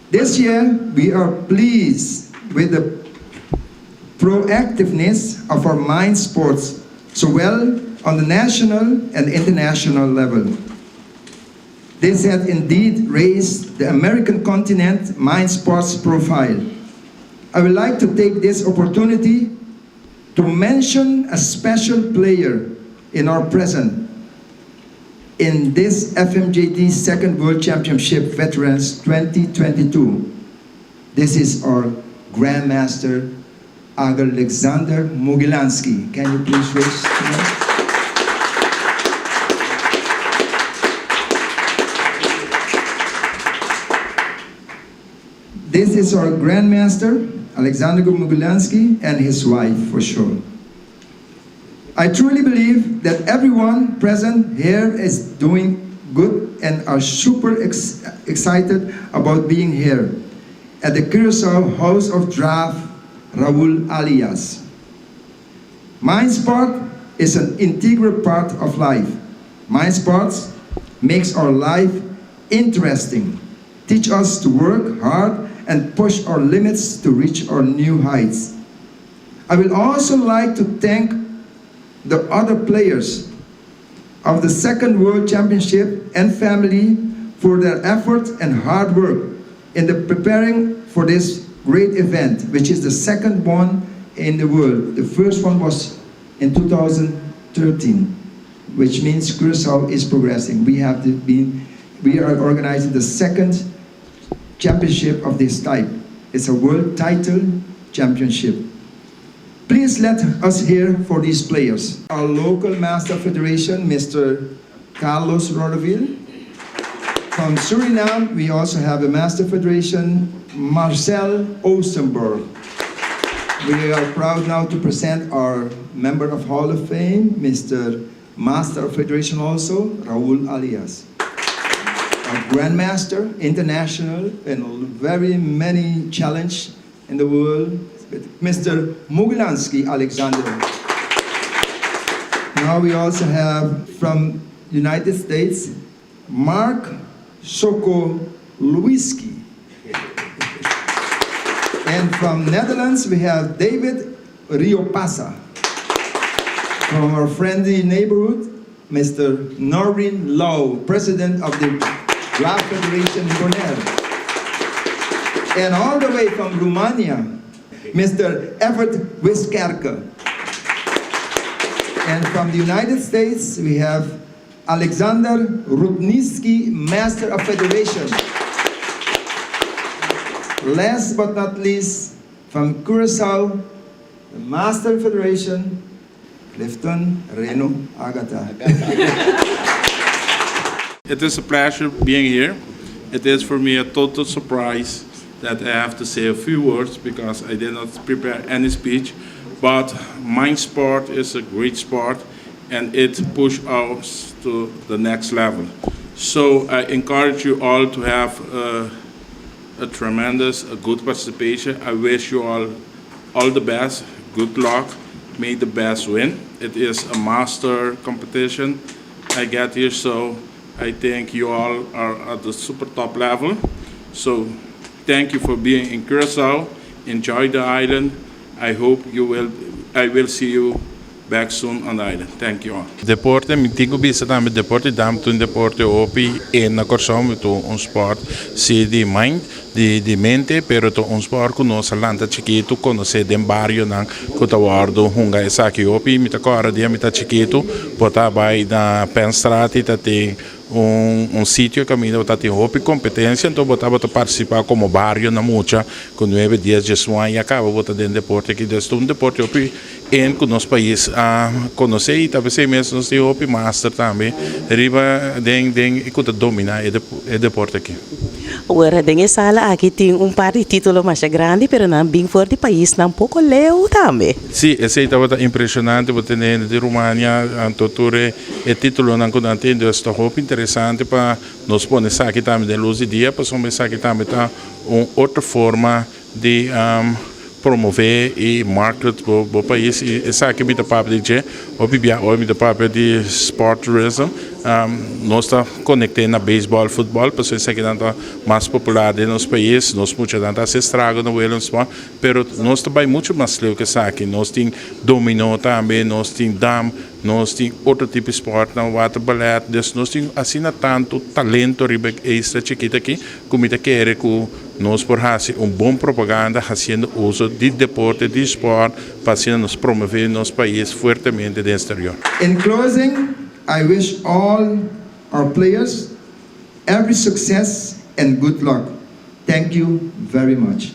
This year, we are pleased with the proactiveness of our mind sports, so well on the national and international level. This has indeed raised the American continent mind sports profile. I would like to take this opportunity to mention a special player in our present in this FMJD Second World Championship Veterans 2022. This is our Grandmaster Alexander Moguillansky. Can you please raise your hand? This is our Grandmaster, Alexander Moguillansky, and his wife, for sure. I truly believe that everyone present here is doing good and are super ex excited about being here at the Curacao House of Draft Raul Alias. Mind sport is an integral part of life. Mind sports makes our life interesting, teach us to work hard and push our limits to reach our new heights. I will also like to thank the other players of the Second World Championship and family for their effort and hard work in the preparing for this great event, which is the second one in the world. The first one was in 2013, which means Curacao is progressing. We have been, we are organizing the second championship of this type. It's a world title championship. Please let us hear for these players. Our local master federation, Mr. Carlos Rodoville. From Suriname, we also have a master federation, Marcel Oostenburg. We are proud now to present our member of Hall of Fame, Mr. Master of Federation also, Raul Alias. A Grandmaster, international, and very many challenge in the world, Mr. Moguillansky Alexander. Now we also have from United States, Mark Sokolowski. And from Netherlands, we have David Riopasa. From our friendly neighborhood, Mr. Norrin Lowe, President of the Draft Federation Bonaire. And all the way from Romania, Mr. Evert Wiskerke. And from the United States, we have Alexander Rudnitsky, Master of Federation. Last but not least, from Curacao, the Master of Federation, Clifton Reno Agata. It is a pleasure being here. It is for me a total surprise that I have to say a few words because I did not prepare any speech. But mind sport is a great sport and it pushes us to the next level. So I encourage you all to have a tremendous, a good participation. I wish you all the best. Good luck. May the best win. It is a master competition I get here, so I think you all are at the super top level. So thank you for being in Curacao. Enjoy the island. I hope you will. I will see you back soon on the island. Thank you all. Deporte, mi tin ku bisa tambe, deporte dam ta un deporte hopi e na Kòrsou ta un sport si di mind, di mente, pero ta un sport ku nos a lanta chikitu konosé den barionan ku ta wòrdu hunga esaki hopi. Mi ta kòrda dia mi ta chikitu, bo ta bai na Penstraat i ta tin un sitio kaminda ta tin hopi kompetensia, anto bo tabata partisipá komo bario na mucha ku 9, 10, 11 aña kaba bo ta den deporte aki. Dus un deporte hopi en ku nos pais a konosé i talbes mes nos tin hopi master tambe riba den ku ta dominá e deporte aki. Ora, den e sala aki tin un par di título mas grandi, pero nan bin for di paisnan poko leu tambe. Si, esei tabata impreshonante, bo tin di Rumania, anto tur e títulonan ku nan tin, dus ta hopi interesante pa nos pone esaki tambe den lus di dia, pasobra esaki tambe ta un otro forma di. promové i market bo pais. I esaki mi ta papia di dje, hopi bia ora mi ta papia di sport tourism, nos ta konekt'é na beisbòl, futbòl, pasobra esakinan ta mas popular den nos pais, nos muchanan ta hasi estrago na Willemsburg, pero nos ta bai muchu mas leu ku esaki. Nos tin dominó tambe, nos tin dam, nos tin otro tipo di sportnan, water ballet, dus nos tin asina tantu talento riba e isla chikito aki ku mi ta kere ku nos por hasi un bon propaganda hasiendo uso di deporte, di sport, pa asina nos promové nos pais fuertemente den exterior. In closing, I wish all our players every success and good luck. Thank you very much.